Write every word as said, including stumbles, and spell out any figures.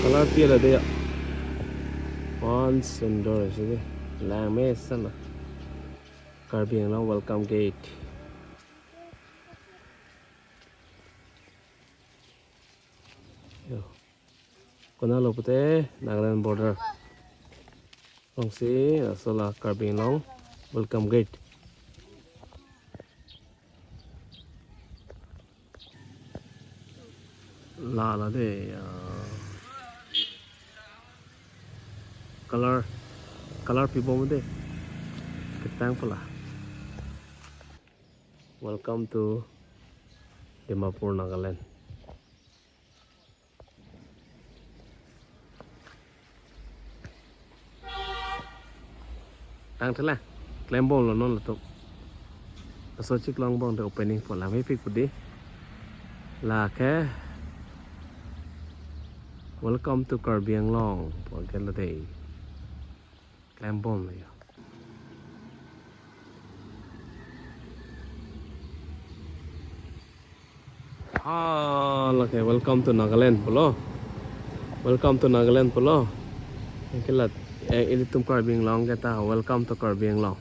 Color pi la de ya. One sundor isi de. Lang mesen na. Karbi Anglong welcome gate. Yo. Konatlo pute Nagaland border. Longsi laso la Karbi Anglong welcome gate. La la de, ah, color, color pi bom de. Ketang pala. Welcome to Dimapur, Nagaland. Tang thela, klem bomlo non latum. Laso chiklo angbong de opening po, la mepik pu de. La ke, welcome to Karbi Anglong pu ke la de. Klem bomlo ya. Ah, lake, welcome to Nagaland pulo. Welcome to Nagaland pulo. Anke la, eh, ilitum Karbi Anglong ke ta, welcome to Karbi Anglong.